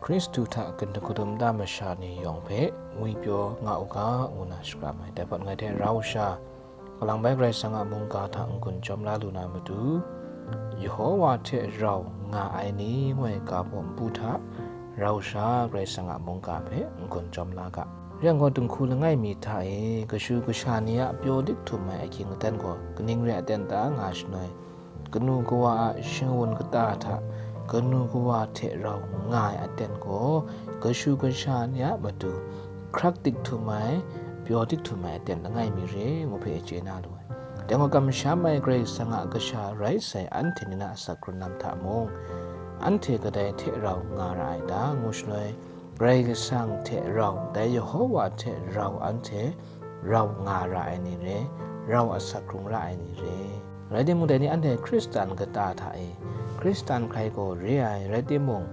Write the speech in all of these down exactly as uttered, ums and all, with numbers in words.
Hkristu hta kandum kandum da masha ni yawng hpe ngwipyaw nga u ga, ngu na shakram ai. Dai hpawt ngai hte rau sha, kalang bai Karai Kasang a mungga hta n-gun chyawm la lu na matu, Yehowa hte rau nga ai ni, ngu ai ga baw npu hta, rau sha Karai Kasang a mungga hpe n-gun chyawm la ga. Rai yang gaw, dinghku langai mi hta e kashu kasha ni a pyaw dik htum ai ahkying aten gaw kaning re ai ten ta nga shanoi, kanu kawa a shingawun kata hta kanu kawa hte rau nga ai aten gaw, kashu kasha ni a matu hkrak dik htum ai, pyaw dik htum ai aten langai mi re, ngu hpe chye na lu ai. Dai gaw, kamsham ai Karai Kasang a kasha rai sai anhte ni na asak hkrung lam hta mung, anhte kadai hte rau nga ra ai ta, ngu shaloi, Karai Kasang hte rau, dai Yehowa hte rau anhte rau nga ra ai ni re, rau asak hkrung ra ai ni re. Rai timung, dai ni anhte Hkristan kata hta e, Hkristan hkrai gaw re ai, rai timung,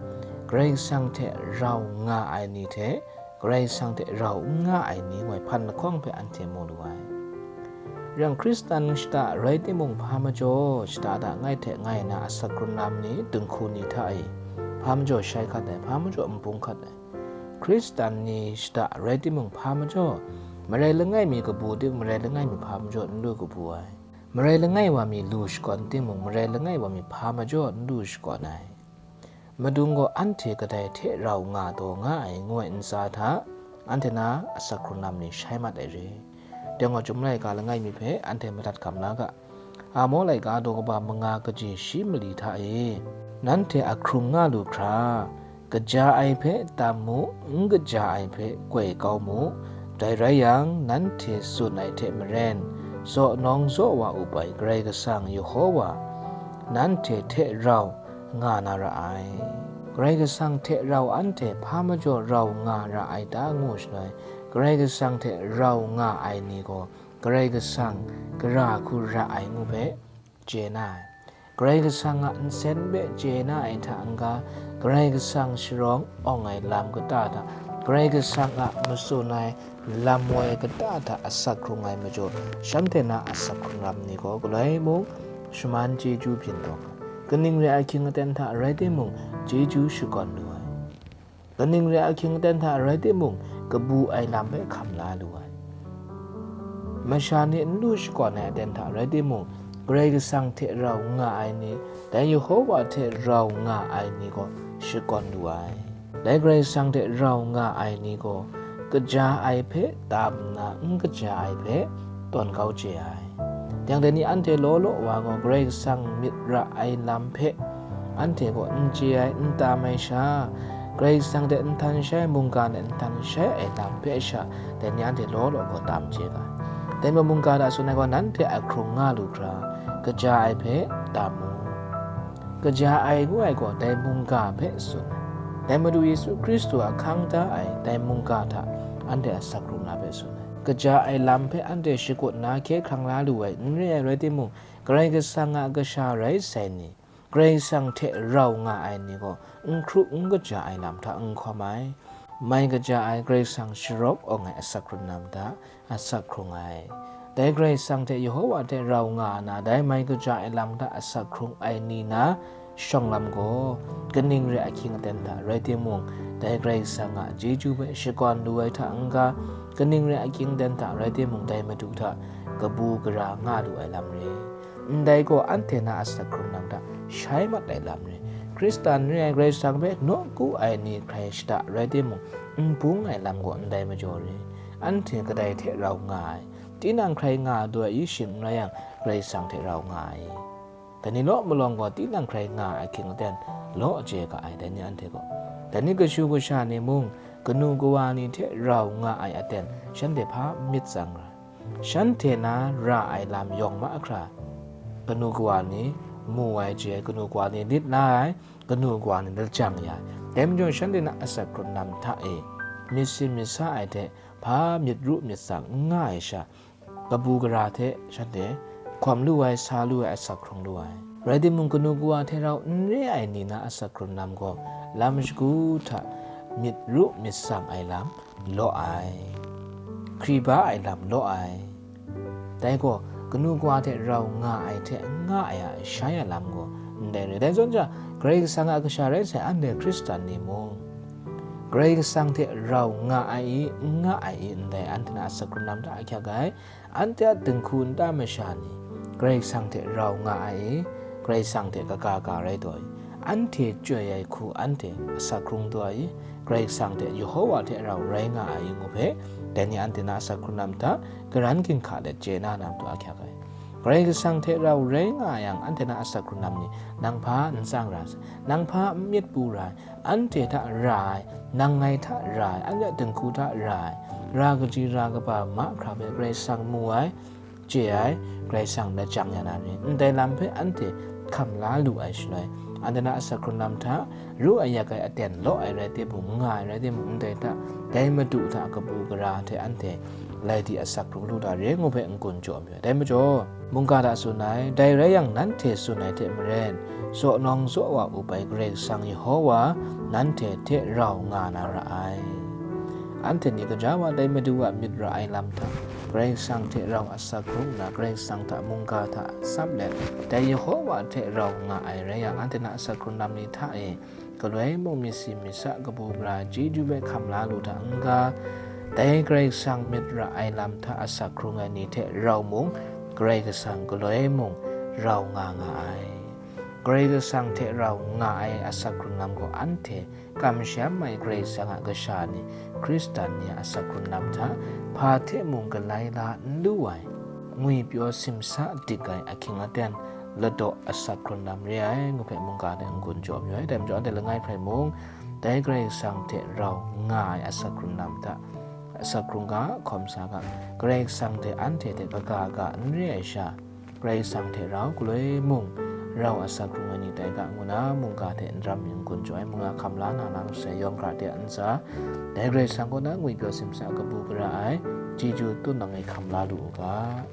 Karai Kasang hte rau nga ai ni hte, Karai Kasang hte rau n nga ai ni, ngu ai hpan lahkawng hpe anhte mu lu ai. Rai yang, Hkristan shata rai timung, hpa majaw shata hta ngai hte ngai na asak hkrung lam ni, dinghku ni hta e, hpa majaw shai hkat ai, hpa majaw nbung hkat ai. Hkristan ni shata rai timung, hpa majaw marai langai mi kabu timung, marai langai mi hpa majaw n lu kabu ai. Marai langai wa mi lu shakawn timung, marai langai wa mi hpa majaw n lu shakawn ai. Madung gaw anhte kadai hte rau nga taw nga ai, ngu ai ntsa hta, anhte na asak hkrung lam ni shai mat ai re. Dai gaw, Chyum laika langai mi hpe anhte madat hkam la ga. Amo laika daw kaba manga kaji shi mali hta e, nanhte ahkrung nga lu hkra, kaja ai hpe tam mu, n kaja ai hpe koi kau mu, dai rai yang, nanhte tsun ai hte maren, zaw nawng zaw wa up ai Karai Kasang Yehowa, nanhte hte rau nga na ra ai. Karai Kasang hte rau anhte hpa majaw rau nga ra ai ta, ngu shaloi, Karai Kasang hte rau nga ai ni gaw, Karai Kasang gara hku ra ai ngu hpe chye na ai. Karai Kasang a nsen hpe chye na ai hta n-ga, Karai Kasang sharawng awng ai lam kata hta, Karai Kasang a matsun ai lam woi kata hta asak hkrung ai majaw, shanhte na asak hkrung lam ni gaw galoi mung shaman chyeju byin taw nga, kaning re ai ahkying aten hta rai timung, chyeju shakawn lu ai. Kaning re ai ahkying aten hta rai timung, kabu ai lam hpe hkam la lu ai. Masha ni n lu shakawn ai aten hta rai timung, Karai Kasang hte rau nga ai ni, dai Yehowa hte rau nga ai ni gaw shakawn lu ai. Dai Karai Kasang hte rau nga ai ni gaw, kaja ai hpe tam nna n kaja ai hpe tawn kau chye ai. Yang dai ni anhte law law wa gaw Karai Kasang myit ra ai lam hpe anhte gaw n chye ai, n tam ai sha, Karai Kasang hte n htan shai, mungga hte n htan shai ai lam hpe sha, dai ni anhte law law gaw tam chye ga ai. Dai majaw mungga hta tsun ai gaw, nanhte ahkrung nga lu hkra, kaja ai hpe tam mu. Kaja ai ngu ai gaw dai mungga hpe tsun ai. Dai Madu Yesu Hkristu a hkang da ai dai mungga hta anhte asak hkrung na hpe tsun ai. Kaja ai lam hpe anhte shakut na hkye hkrang la lu ai n re ai rai timung, Karai Kasang a kasha rai sai ni, Karai Kasang hte rau nga ai ni gaw n hkru n kaja ai lam hta n hkawm ai. Mai kaja ai Karai Kasang sharawng awng ai asak hkrung lam hta asak hkrung ai. Dai Karai Kasang hte Yehowa hte rau nga na, dai mai kaja ai lam hta asak hkrung ai ni na shawng lam gaw, kaning re ai ahkying aten hta rai timung, dai Karai Kasang a chyeju hpe shakawn lu ai hta n-ga, kaning re ai ahkying aten hta rai timung, dai Madu hta kabu gara nga lu ai lam re. Ndai gaw anhte na asak hkrung lam hta shai mat ai lam re. Hkristan re ai Karai Kasang hpe nawku ai ni hkrai shada rai timung, n bung ai lam gaw ndai majaw re. Anhte kadai hte rau nga ai? Tinang hkrai nga ai daw ai shing n rai yang, Karai Kasang hte rau nga ai. Dai ni law malawng gaw tinang hkrai nga ai ahkying aten law chye ga ai, dai ni anhte gaw. Dai ni kashu kasha ni mung, kanu kawa ni hte rau nga ai aten shanhte hpa myit tsang ra? Shanhte na ra ai lam yawng mahkra, kanu kawa ni mu ai, chye ai, kanu kawa ni lit la ai, kanu kawa ni lajang ya ai. Dai majaw shanhte na asak hkrung lam hta e myit sin myit sa ai hte hpa myit ru myit tsang n nga ai sha, kabu gara hte shanhte hkawm lu ai, sa lu ai, asak hkrung lu ai. Rai timung, kanu kawa hte rau n re ai ni na asak hkrung lam gaw, lam shagu hta myit ru myit tsang ai lam law ai, hkri ba ai lam law ai. Dai gaw, kanu kawa hte rau nga ai hte n nga ai a shai a lam gaw ndai re. Dai zawn sha, Karai Kasang a kasha rai sai anhte Hkristan ni mung, Karai Kasang hte rau nga ai i, n nga ai i, ndai anhte na asak hkrung lam hta ahkyak ai. Anhte a dinghku nta masha ni Karai Kasang hte rau nga ai i, Karai Kasang hte kaga ga rai taw i, anhte chyoi ai hku anhte asak hkrung taw i, Karai Kasang hte Yehowa hte rau rai nga ai i ngu hpe, dai ni anhte na asak hkrung lam hta karan ginhka let chye na na matu ahkyak ai. Karai Kasang hte rau rai nga yang, anhte na asak hkrung lam ni, nang hpa n tsang ra sai, nang hpa n myit pu ra ai, anhte hta ra ai, nang ngai hta ra ai, anhte a dinghku hta ra ai, ra kaji ra kaba mahkra hpe Karai Kasang mu ai, chye ai, Karai Kasang lajang ya na ni, ndai lam hpe anhte hkam la lu ai shaloi, anhte na asak hkrung lam hta ru ayak ai aten law ai rai timung, nga ai rai timung, ndai hta, dai Madu hta kabu gara hte anhte lai di asak hkrung lu da re ngu hpe n-gun jaw mayu ai. Dai majaw, mungga hta tsun ai, dai rai yang, nanhte tsun ai hte maren, zaw nawng zaw wa up ai Karai Kasang Yehowa nanhte hte rau nga na ra ai. Anhte ni gaja wa dai Madu a myit ra ai lam hta, Karai Kasang hte rau asak hkrung nna, Karai Kasang hta mungga hta tsap let, dai Yehowa hte rau nga ai rai yang, anhte na asak hkrung lam ni hta e, galoi mung myit si myit sa kabu gara chyeju hpe hkam la lu hta n-ga, dai Karai Kasang myit ra ai lam hta asak hkrung ai ni hte rau mung, Karai Kasang galoi mung rau nga nga ai. Karai Kasang hte rau nga ai asak hkrung lam gaw, anhte kamsham ai Karai Kasang a kasha ni, Hkristan ni a asak hkrung lam hta hpa hte mung galai la n lu ai, ngwipyaw simsa dik ai ahkying aten ladaw asak hkrung lam re ai ngu hpe mungga hte n-gun jaw mayu ai. Dai majaw, anhte langai hpe mung, dai Karai Kasang hte rau nga ai asak hkrung lam hta, asak hkrung ga, hkawm sa ga, Karai Kasang hte anhte hte kaga ga n re ai sha, Karai Kasang hte rau galoi mung rau asak hkrung ai ni tai ga, ngu na mungga hte n ram mi n-gun jaw ai, mungga hkam la na na masai yawng hkra de a ntsa, dai Karai Kasang kaw na ngwipyaw simsa kabu gara ai chyeju tun nang e hkam la lu u ga.